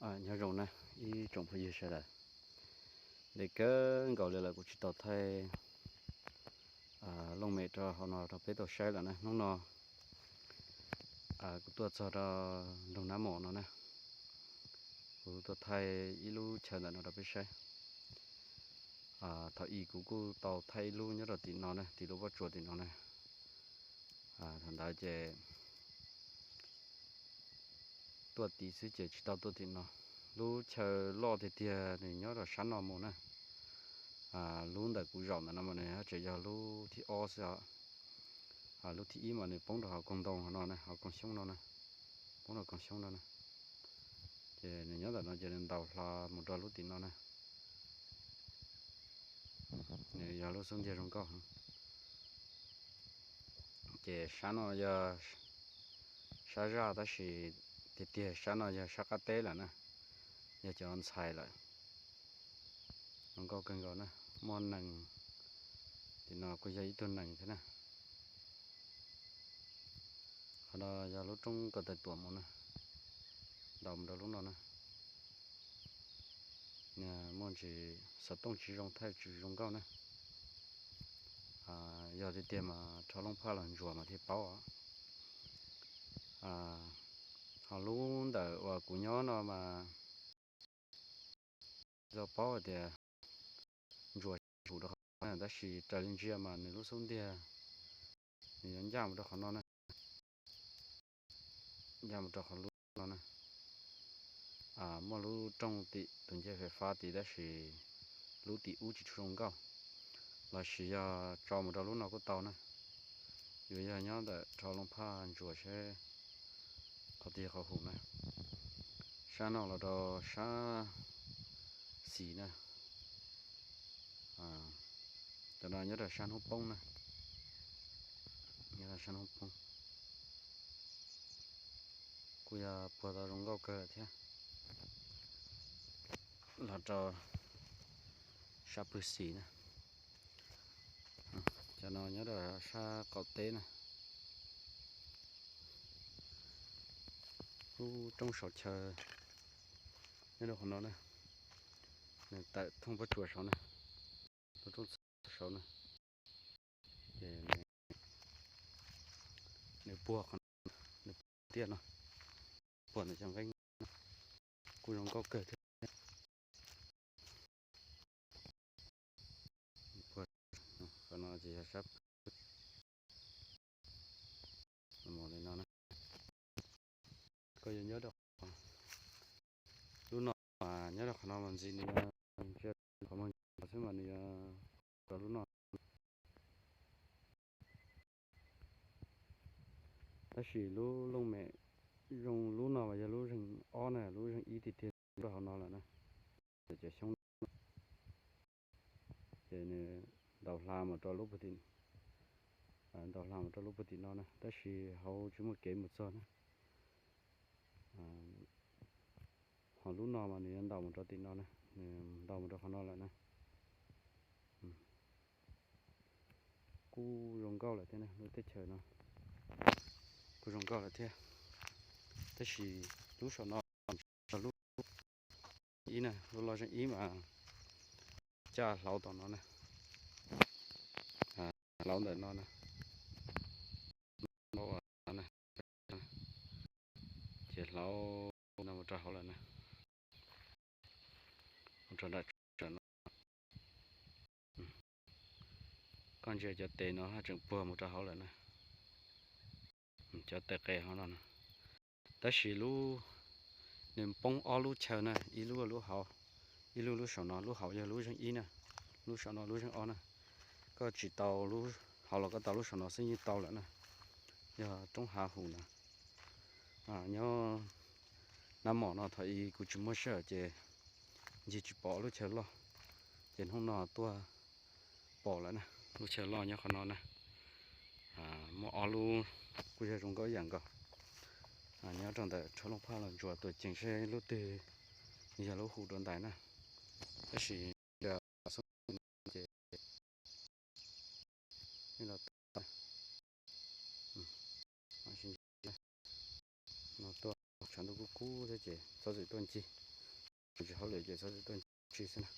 Nyob zoo na ib tsoom phooj ywg sawv daws, ntev kawg nkaus li lawm kuv tsis tau thaij looj mem rau hauv no rau peb tau saib lawm na. Hnub no kuv tuaj txog rau nroog Nab Mom no na, kuv tuaj thaij ib lub chaw ntawm no rau peb saib. Thaum ub kuv kuj tau thaij ib lub nyob rau tim no na, tim lub pob tsuas tim no na. Thaum ntawd ces tuaj tid xwb ces tsis tau tuaj tim no. Lub chaw loj tiag tiag nws nyob rau sab no mus na. Lub ntawm kuv zaum ntawm no mas nws tseem yog lub thib ob xwb os. Lub thib ib mas nws poob rau hauv koog ntoo hauv no na, hauv koog xyoob no na, poob rau koog xyoob no na. Ces nws nyob ntawm no ces nws ntaus hlo mus rau lub tim no na. Nws yog lub xub ntiag zoo nkauj heev. Ces sab no yog sab zaj tab sis tiag tiag sab no yog sab qab teb lawm na, yog cov ntxhais lawm. Zoo nkauj kawg nkaus na, muaj nees, tim no kuj yog ib tug nees thiab na. Qhov no yog lub roob ko taw tuam mus na, ntaus mus rau lub no na. Muaj ntsis xov tooj tsis zoo thaij tsis zoo nkauj na. Yog tiag tiag mas rho looj phaj los ntsuas mas thiaj paub os. Ho lub ntawm uas kuv nyob no mas tsis tau paub hais tias ntsuas tsis hum rau qhov no, tab sis raws li ntsia mas nws lub xub ntiag nws yuav ncaj mus rau qhov no na, ncaj mus rau qhov lub no na. Muaj lub rooj tim tus ncej fais fab tid tab sis lub tim ub tsis tshua zoo nkauj, los sis yog tso mus rau lub no kuj tau na. Yuav yog nyob ntawm rho looj phaj ntsuas seb qhov twg yog qhov hum na. Sab no los rau sab xis na. Cov no nyob rau sab hnub poob na, nyob rau sab hnub poob. Kuj yog puag tau zoo nkauj kawg lawm thiab. Los rau sab pwg xis na. Cov no nyob rau sab qaum teb na. Lub roob saum chaw nyob rau qhov no na, nws tawm thooj pob tsuas saud na, lub roob txawv saud na. Ces nws puag qhov no, nws puag tiaj no, puag ntawm cov nqeeb no, kuj zoo nkauj kawg thiab. Qhov no ces yog sab mus li no na. Koj yuav nyob rau lub no mas nyob rau qhov no mas ntxiv nws yog qhov muag xwb mas nws yog rau lub no. Tab sis lub looj mem zoo lub no mas yog lub zeeg ob na, lub zeeg ib tiag tiag rau hauv no lawm na. Cov xyoob ces nws ntaus hla mus rau lub puag tim, ntaus hla mus rau lub puag tim no na, tab sis hauv tsis muaj kev mus txog na. Ho lub no mas nws yuav ntaus mus rau tim no na, nws ntaus mus rau qhov no lawm na. Kuj zoo nkauj lawm thiab na, lub teb chaws no kuj zoo nkauj lawm thiab. Tab sis lub saum no, lub ib na, lub loj zeeg ib mas caj hlauv tom no na, hlauv ntawm no na, ces hlauv no mus rau hauv lawm na, mus rau nram no. Koj ntsia cov tes no haj tseem puag mus rau hauv lawm na, cov tes qe hauv no na. Tab sis lub, nws poob ob lub chaw na, ib lub lub hauv, ib lub lub saum no, lub hauv yog lub zeeg ib na, lub saum no lub zeeg ob na. Koj tsis tau lub hauv los koj tau lub saum no xwb yeej tau lawm na. Yog roob hav hum na. Nyob Nab Mom no thaum ub kuv tsis muaj sij hawm ces ncig tsis pom lub chaw loj, ces hnub no tuaj pom lawm na. Lub chaw loj nyob qhov no na, muaj ob lub kuj yog zoo nkauj ib yam nkaus. Nyob rau ntawm rho looj phaj los ntsuas tuam ceev seb lub twg yog lub hum dua ntais na. Tab sis no tuaj tshav ntuj kub kub thiab ces txhob txwm tuaj ncig. Tsis hauj lwm ces txhob tuaj ntsis xwb na.